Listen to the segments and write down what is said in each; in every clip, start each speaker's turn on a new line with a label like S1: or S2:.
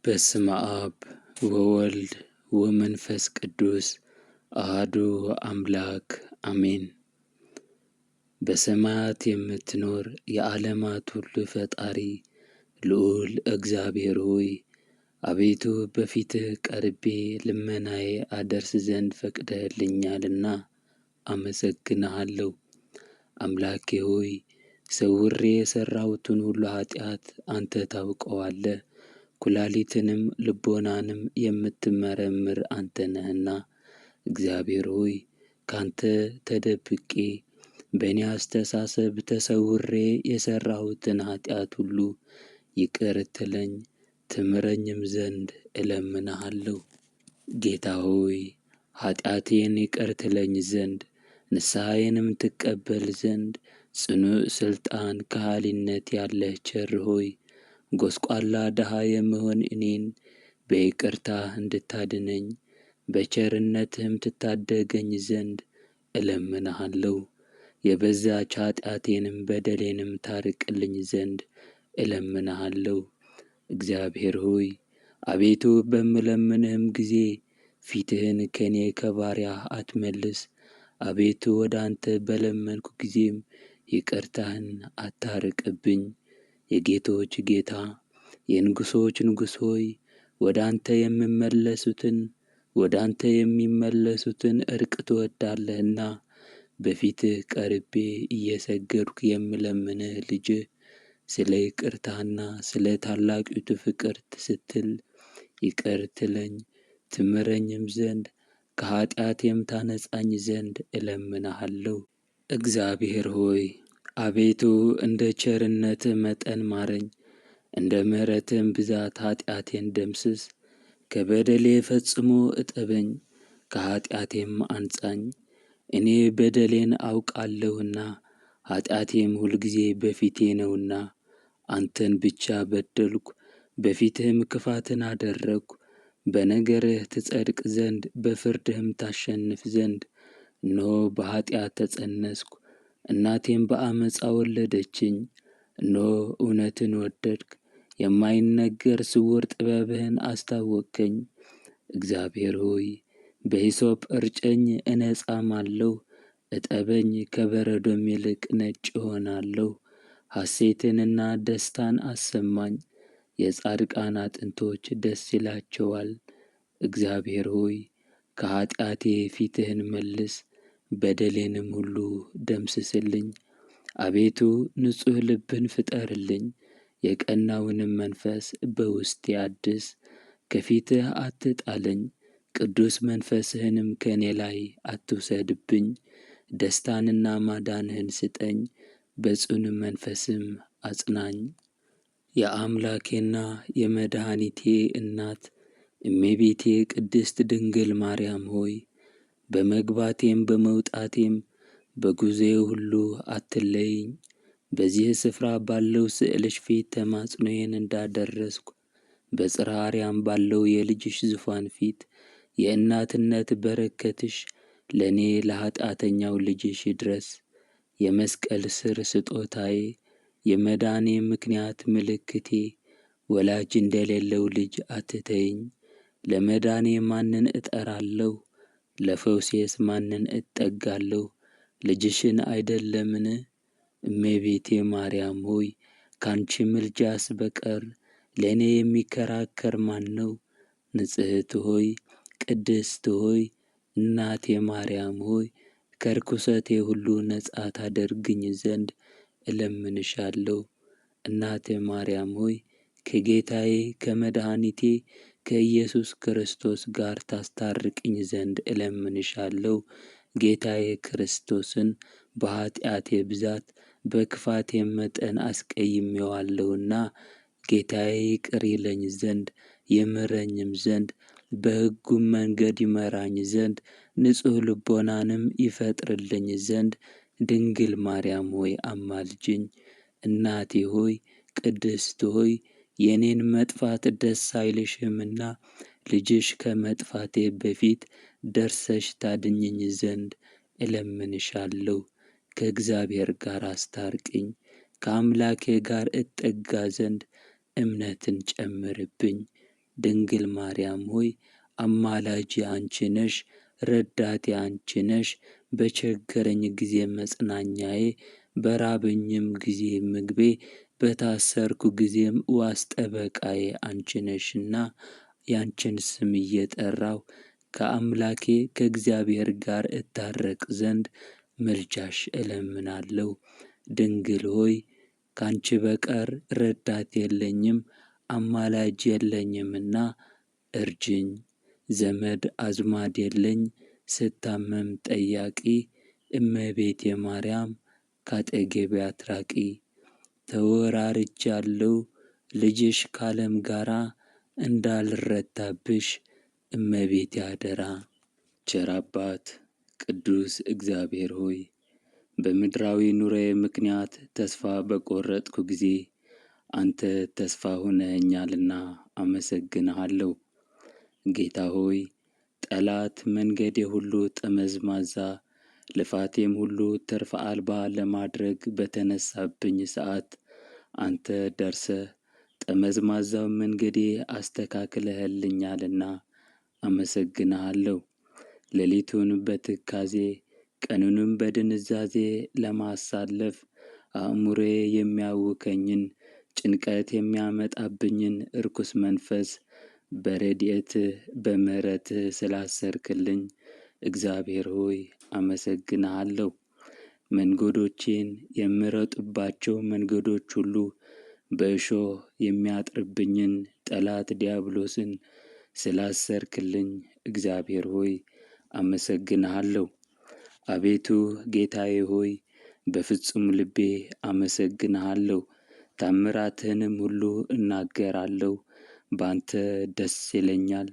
S1: በስመ አብ ወወልድ ወመንፈስ ቅዱስ አሐዱ አምላክ አሜን። በሰማያት የምትኖር የዓለማት ሁሉ ፈጣሪ ልዑል እግዚአብሔር ሆይ፣ አቤቱ በፊትህ ቀርቤ ልመናዬ አደርስ ዘንድ ፈቅደህልኛልና አመሰግንሃለሁ። አምላኬ ሆይ፣ ሰውሬ የሠራሁትን ሁሉ ኃጢአት አንተ ታውቀዋለህ። ኩላሊትንም ልቦናንም የምትመረምር አንተ ነህና፣ እግዚአብሔር ሆይ፣ ካንተ ተደብቄ በእኔ አስተሳሰብ ተሰውሬ የሠራሁትን ኃጢአት ሁሉ ይቅር ትለኝ ትምረኝም ዘንድ እለምንሃለሁ። ጌታ ሆይ፣ ኃጢአቴን ይቅር ትለኝ ዘንድ ንስሐዬንም ትቀበል ዘንድ፣ ጽኑዕ ስልጣን ከሃሊነት ያለህ ቸር ሆይ፣ ጎስቋላ ድሃ የምሆን እኔን በይቅርታህ እንድታድነኝ በቸርነትህም ትታደገኝ ዘንድ እለምንሃለሁ። የበዛች ኃጢአቴንም በደሌንም ታርቅልኝ ዘንድ እለምንሃለሁ። እግዚአብሔር ሆይ፣ አቤቱ በምለምንህም ጊዜ ፊትህን ከኔ ከባሪያህ አትመልስ። አቤቱ ወደ አንተ በለመንኩ ጊዜም ይቅርታህን አታርቅብኝ። የጌቶች ጌታ የንጉሶች ንጉሥ ሆይ፣ ወደ አንተ የምመለሱትን ወደ አንተ የሚመለሱትን እርቅ ትወዳለህና፣ በፊትህ ቀርቤ እየሰገድኩ የምለምንህ ልጅህ ስለ ይቅርታህና ስለ ታላቂቱ ፍቅር ስትል ይቅር ትለኝ ትምረኝም ዘንድ ከኃጢአቴም ታነጻኝ ዘንድ እለምንሃለሁ። እግዚአብሔር ሆይ፣ አቤቱ እንደ ቸርነትህ መጠን ማረኝ፣ እንደ ምሕረትህም ብዛት ኃጢአቴን ደምስስ። ከበደሌ ፈጽሞ እጠበኝ፣ ከኃጢአቴም አንጻኝ። እኔ በደሌን አውቃለሁና ኃጢአቴም ሁልጊዜ በፊቴ ነውና። አንተን ብቻ በደልኩ፣ በፊትህም ክፋትን አደረግኩ። በነገርህ ትጸድቅ ዘንድ በፍርድህም ታሸንፍ ዘንድ። እነሆ በኃጢአት ተጸነስኩ፣ እናቴም በዓመፃ ወለደችኝ። እነሆ እውነትን ወደድክ፣ የማይነገር ስውር ጥበብህን አስታወቅከኝ። እግዚአብሔር ሆይ፣ በሂሶጵ እርጨኝ እነጻማለሁ፣ እጠበኝ ከበረዶም ይልቅ ነጭ እሆናለሁ። ሐሴትንና ደስታን አሰማኝ፣ የጻድቃን አጥንቶች ደስ ይላቸዋል። እግዚአብሔር ሆይ፣ ከኃጢአቴ ፊትህን መልስ፣ በደሌንም ሁሉ ደምስስልኝ። አቤቱ ንጹሕ ልብን ፍጠርልኝ፣ የቀናውንም መንፈስ በውስጤ አድስ። ከፊትህ አትጣለኝ፣ ቅዱስ መንፈስህንም ከእኔ ላይ አትውሰድብኝ። ደስታንና ማዳንህን ስጠኝ፣ በጽኑ መንፈስም አጽናኝ። የአምላኬና የመድኃኒቴ እናት እመቤቴ ቅድስት ድንግል ማርያም ሆይ፣ በመግባቴም በመውጣቴም በጉዞዬ ሁሉ አትለይኝ። በዚህ ስፍራ ባለው ስዕልሽ ፊት ተማጽኖዬን እንዳደረስኩ፣ በጽርሐ አርያም ባለው የልጅሽ ዙፋን ፊት የእናትነት በረከትሽ ለእኔ ለኃጢአተኛው ልጅሽ ይድረስ። የመስቀል ስር ስጦታዬ፣ የመዳኔ ምክንያት ምልክቴ፣ ወላጅ እንደሌለው ልጅ አትተይኝ። ለመዳኔ ማንን እጠራለሁ? ለፈውሴስ ማንን እጠጋለሁ? ልጅሽን አይደለምን? እመቤቴ ማርያም ሆይ፣ ካንቺ ምልጃስ በቀር ለእኔ የሚከራከር ማን ነው? ንጽሕት ሆይ፣ ቅድስት ሆይ፣ እናቴ ማርያም ሆይ፣ ከርኩሰቴ ሁሉ ነጻ ታደርግኝ ዘንድ እለምንሻለሁ። እናቴ ማርያም ሆይ፣ ከጌታዬ ከመድኃኒቴ ከኢየሱስ ክርስቶስ ጋር ታስታርቅኝ ዘንድ እለምንሻለሁ። ጌታዬ ክርስቶስን በኃጢአቴ ብዛት በክፋቴም መጠን አስቀይሜዋለሁና፣ ጌታዬ ይቅር ይለኝ ዘንድ ይምረኝም ዘንድ በሕጉም መንገድ ይመራኝ ዘንድ ንጹሕ ልቦናንም ይፈጥርልኝ ዘንድ ድንግል ማርያም ሆይ አማልጅኝ። እናቴ ሆይ፣ ቅድስት ሆይ፣ የእኔን መጥፋት ደስ አይልሽምና ልጅሽ ከመጥፋቴ በፊት ደርሰሽ ታድኝኝ ዘንድ እለምንሻለሁ። ከእግዚአብሔር ጋር አስታርቅኝ፣ ከአምላኬ ጋር እጠጋ ዘንድ እምነትን ጨምርብኝ። ድንግል ማርያም ሆይ አማላጄ አንቺ ነሽ፣ ረዳቴ አንቺ ነሽ። በቸገረኝ ጊዜ መጽናኛዬ፣ በራበኝም ጊዜ ምግቤ፣ በታሰርኩ ጊዜም ዋስ ጠበቃዬ አንቺ ነሽና ያንቺን ስም እየጠራሁ ከአምላኬ ከእግዚአብሔር ጋር እታረቅ ዘንድ ምልጃሽ እለምናለሁ። ድንግል ሆይ ካንቺ በቀር ረዳት የለኝም፣ አማላጅ የለኝምና እርጅኝ። ዘመድ አዝማድ የለኝ፣ ስታመም ጠያቂ፣ እመቤቴ ማርያም ካጠገቤ አትራቂ። ተወራርጃለሁ ልጅሽ ካለም ጋራ እንዳልረታብሽ እመቤቴ አደራ። ቸር አባት ቅዱስ እግዚአብሔር ሆይ በምድራዊ ኑሮዬ ምክንያት ተስፋ በቆረጥኩ ጊዜ አንተ ተስፋ ሆነኸኛልና አመሰግንሃለሁ። ጌታ ሆይ ጠላት መንገዴ ሁሉ ጠመዝማዛ ልፋቴም ሁሉ ትርፍ አልባ ለማድረግ በተነሳብኝ ሰዓት አንተ ደርሰህ ጠመዝማዛው መንገዴ አስተካክለህልኛልና አመሰግንሃለሁ። ሌሊቱን በትካዜ ቀኑንም በድንዛዜ ለማሳለፍ አእምሮዬ የሚያውከኝን ጭንቀት የሚያመጣብኝን እርኩስ መንፈስ በረድኤትህ በምሕረትህ ስላሰርክልኝ እግዚአብሔር ሆይ አመሰግንሃለሁ። መንገዶቼን የምሮጥባቸው መንገዶች ሁሉ በእሾህ የሚያጥርብኝን ጠላት ዲያብሎስን ስላሰርክልኝ እግዚአብሔር ሆይ አመሰግንሃለሁ። አቤቱ ጌታዬ ሆይ በፍጹም ልቤ አመሰግንሃለሁ። ታምራትህንም ሁሉ እናገራለሁ። ባንተ ደስ ይለኛል፣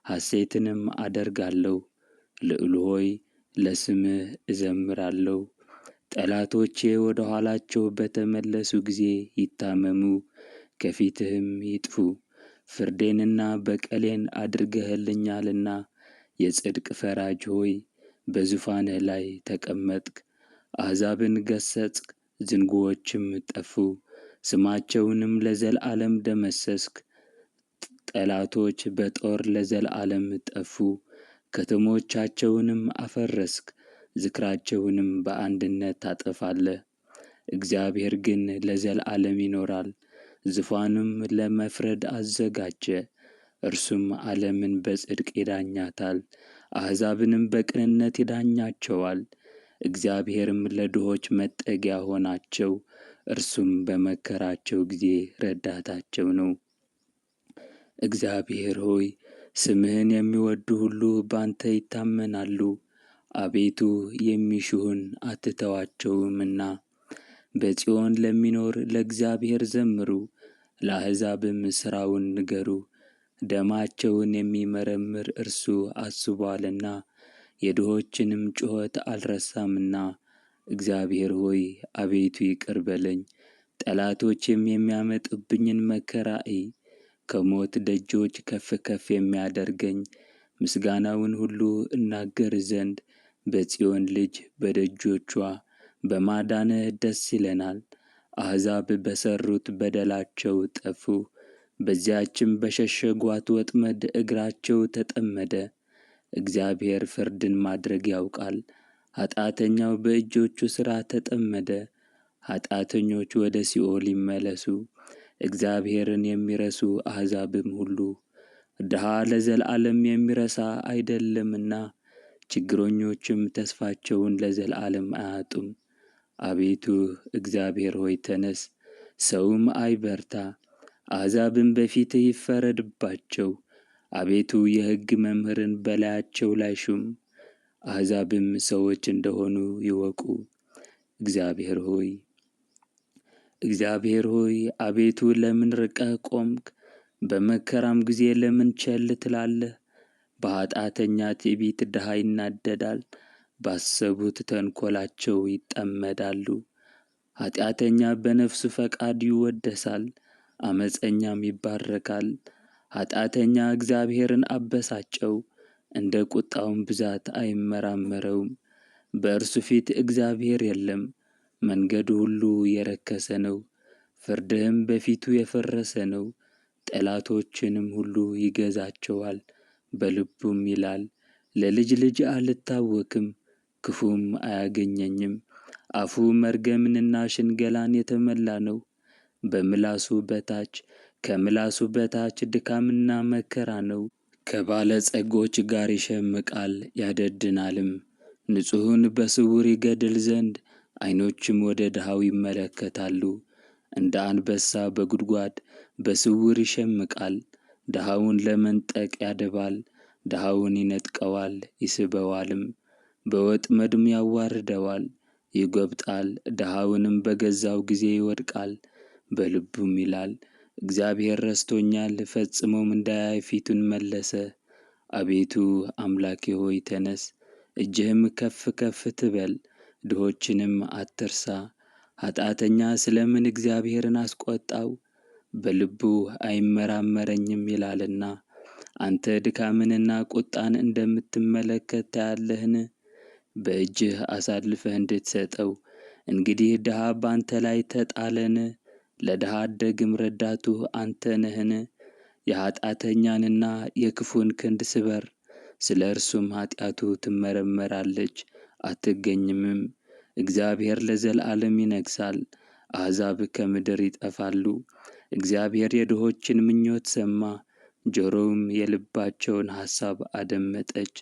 S1: ሐሴትንም አደርጋለሁ። ልዑል ሆይ ለስምህ እዘምራለሁ። ጠላቶቼ ወደ ኋላቸው በተመለሱ ጊዜ ይታመሙ፣ ከፊትህም ይጥፉ። ፍርዴንና በቀሌን አድርገህልኛልና የጽድቅ ፈራጅ ሆይ በዙፋንህ ላይ ተቀመጥክ። አሕዛብን ገሠጽክ፣ ዝንጉዎችም ጠፉ፣ ስማቸውንም ለዘላለም ደመሰስክ። ጠላቶች በጦር ለዘላለም ጠፉ፣ ከተሞቻቸውንም አፈረስክ፣ ዝክራቸውንም በአንድነት ታጠፋለህ። እግዚአብሔር ግን ለዘላለም ይኖራል፣ ዙፋኑም ለመፍረድ አዘጋጀ። እርሱም ዓለምን በጽድቅ ይዳኛታል፣ አሕዛብንም በቅንነት ይዳኛቸዋል። እግዚአብሔርም ለድሆች መጠጊያ ሆናቸው፣ እርሱም በመከራቸው ጊዜ ረዳታቸው ነው። እግዚአብሔር ሆይ ስምህን የሚወዱ ሁሉ ባንተ ይታመናሉ። አቤቱ የሚሹህን አትተዋቸውምና። በጽዮን ለሚኖር ለእግዚአብሔር ዘምሩ፣ ለአሕዛብም ሥራውን ንገሩ። ደማቸውን የሚመረምር እርሱ አስቦአልና የድሆችንም ጩኸት አልረሳምና። እግዚአብሔር ሆይ አቤቱ ይቅር በለኝ፣ ጠላቶቼም የሚያመጡብኝን መከራ እይ። ከሞት ደጆች ከፍ ከፍ የሚያደርገኝ ምስጋናውን ሁሉ እናገር ዘንድ በጽዮን ልጅ በደጆቿ በማዳንህ ደስ ይለናል። አሕዛብ በሠሩት በደላቸው ጠፉ፣ በዚያችም በሸሸጓት ወጥመድ እግራቸው ተጠመደ። እግዚአብሔር ፍርድን ማድረግ ያውቃል፣ ኃጢአተኛው በእጆቹ ሥራ ተጠመደ። ኃጢአተኞች ወደ ሲኦል ይመለሱ፣ እግዚአብሔርን የሚረሱ አሕዛብም ሁሉ። ድሃ ለዘላለም የሚረሳ አይደለምና፣ ችግረኞችም ተስፋቸውን ለዘላለም አያጡም። አቤቱ እግዚአብሔር ሆይ ተነስ፣ ሰውም አይበርታ፣ አሕዛብም በፊትህ ይፈረድባቸው። አቤቱ የሕግ መምህርን በላያቸው ላይ ሹም፣ አሕዛብም ሰዎች እንደሆኑ ይወቁ። እግዚአብሔር ሆይ እግዚአብሔር ሆይ አቤቱ ለምን ርቀህ ቆምክ? በመከራም ጊዜ ለምን ቸል ትላለህ? በኃጢአተኛ ትዕቢት ድሃ ይናደዳል፣ ባሰቡት ተንኰላቸው ይጠመዳሉ። ኃጢአተኛ በነፍሱ ፈቃድ ይወደሳል፣ ዓመፀኛም ይባረካል። ኃጢአተኛ እግዚአብሔርን አበሳጨው፣ እንደ ቁጣውም ብዛት አይመራመረውም። በእርሱ ፊት እግዚአብሔር የለም። መንገዱ ሁሉ የረከሰ ነው፣ ፍርድህም በፊቱ የፈረሰ ነው። ጠላቶችንም ሁሉ ይገዛቸዋል። በልቡም ይላል፣ ለልጅ ልጅ አልታወክም፣ ክፉም አያገኘኝም። አፉ መርገምንና ሽንገላን የተመላ ነው። በምላሱ በታች ከምላሱ በታች ድካምና መከራ ነው። ከባለጸጎች ጋር ይሸምቃል ያደድናልም። ንጹሑን በስውር ይገድል ዘንድ ዓይኖችም ወደ ድሃው ይመለከታሉ። እንደ አንበሳ በጉድጓድ በስውር ይሸምቃል። ድሃውን ለመንጠቅ ያደባል። ድሃውን ይነጥቀዋል ይስበዋልም፣ በወጥመድም ያዋርደዋል። ይጎብጣል፣ ድሃውንም በገዛው ጊዜ ይወድቃል። በልቡም ይላል፣ እግዚአብሔር ረስቶኛል፣ ፈጽሞም እንዳያይ ፊቱን መለሰ። አቤቱ አምላኬ ሆይ ተነስ፣ እጅህም ከፍ ከፍ ትበል፣ ድሆችንም አትርሳ። ኃጢአተኛ ስለምን እግዚአብሔርን አስቆጣው? በልቡ አይመራመረኝም ይላልና። አንተ ድካምንና ቁጣን እንደምትመለከት ታያለህን? በእጅህ አሳልፈህ እንድትሰጠው እንግዲህ ድሃ ባንተ ላይ ተጣለን? ለድሃ አደግም ረዳቱ አንተ ነህን? የኃጢአተኛንና የክፉን ክንድ ስበር፣ ስለ እርሱም ኃጢአቱ ትመረመራለች አትገኝምም። እግዚአብሔር ለዘላለም ይነግሣል፣ አሕዛብ ከምድር ይጠፋሉ። እግዚአብሔር የድሆችን ምኞት ሰማ፣ ጆሮውም የልባቸውን ሐሳብ አደመጠች።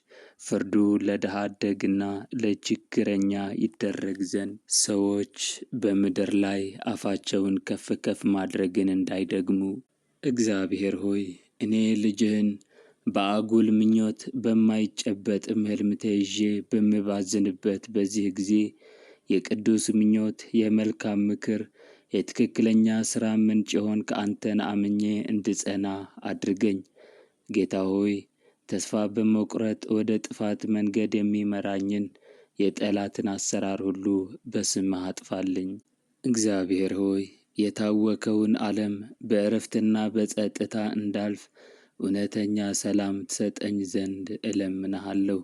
S1: ፍርዱ ለድሃ አደግና ለችግረኛ ይደረግ ዘንድ ሰዎች በምድር ላይ አፋቸውን ከፍ ከፍ ማድረግን እንዳይደግሙ። እግዚአብሔር ሆይ፣ እኔ ልጅህን በአጉል ምኞት በማይጨበጥም ሕልም ተይዤ በምባዝንበት በዚህ ጊዜ የቅዱስ ምኞት፣ የመልካም ምክር፣ የትክክለኛ ሥራ ምንጭ የሆንክ አንተን አምኜ እንድጸና አድርገኝ። ጌታ ሆይ፣ ተስፋ በመቁረጥ ወደ ጥፋት መንገድ የሚመራኝን የጠላትን አሰራር ሁሉ በስምህ አጥፋልኝ። እግዚአብሔር ሆይ፣ የታወከውን ዓለም በዕረፍትና በጸጥታ እንዳልፍ እውነተኛ ሰላም ትሰጠኝ ዘንድ እለምንሃለሁ።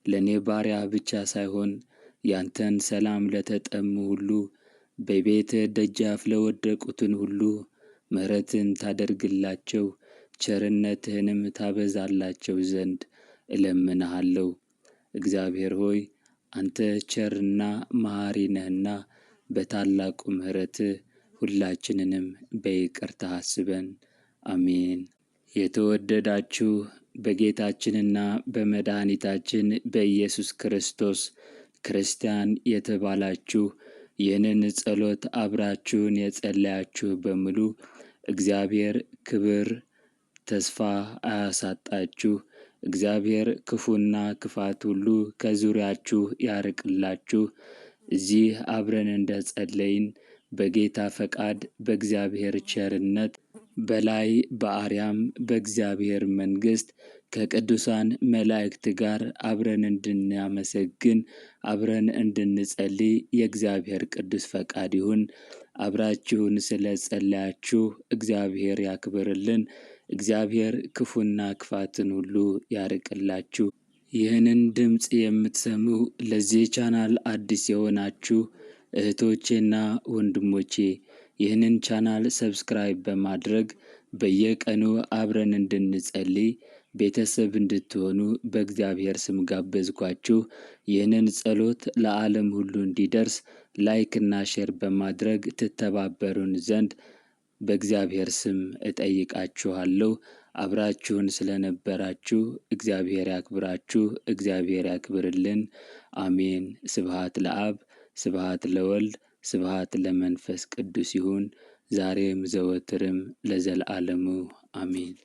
S1: ለእኔ ባሪያህ ብቻ ሳይሆን ያንተን ሰላም ለተጠሙ ሁሉ፣ በቤትህ ደጃፍ ለወደቁትን ሁሉ ምሕረትን ታደርግላቸው ቸርነትህንም ታበዛላቸው ዘንድ እለምንሃለሁ። እግዚአብሔር ሆይ፣ አንተ ቸርና መሐሪ ነህና በታላቁ ምሕረትህ ሁላችንንም በይቅርታ አስበን። አሜን። የተወደዳችሁ በጌታችንና በመድኃኒታችን በኢየሱስ ክርስቶስ ክርስቲያን የተባላችሁ፣ ይህንን ጸሎት አብራችሁን የጸለያችሁ በሙሉ እግዚአብሔር ክብር ተስፋ አያሳጣችሁ። እግዚአብሔር ክፉና ክፋት ሁሉ ከዙሪያችሁ ያርቅላችሁ። እዚህ አብረን እንደ ጸለይን በጌታ ፈቃድ በእግዚአብሔር ቸርነት በላይ በአርያም በእግዚአብሔር መንግሥት ከቅዱሳን መላእክት ጋር አብረን እንድናመሰግን አብረን እንድንጸልይ የእግዚአብሔር ቅዱስ ፈቃድ ይሁን። አብራችሁን ስለ ጸለያችሁ እግዚአብሔር ያክብርልን። እግዚአብሔር ክፉና ክፋትን ሁሉ ያርቅላችሁ። ይህንን ድምፅ የምትሰሙ ለዚህ ቻናል አዲስ የሆናችሁ እህቶቼና ወንድሞቼ፣ ይህንን ቻናል subscribe በማድረግ በየቀኑ አብረን እንድንጸልይ ቤተሰብ እንድትሆኑ በእግዚአብሔር ስም ጋበዝኳችሁ። ይህንን ጸሎት ለዓለም ሁሉ እንዲደርስ like እና share በማድረግ ትተባበሩን ዘንድ በእግዚአብሔር ስም እጠይቃችኋለሁ። አብራችሁን ስለነበራችሁ እግዚአብሔር ያክብራችሁ፣ እግዚአብሔር ያክብርልን። አሜን። ስብሐት ለአብ፣ ስብሐት ለወልድ፣ ስብሐት ለመንፈስ ቅዱስ ይሁን፣ ዛሬም ዘወትርም ለዘለዓለሙ አሜን።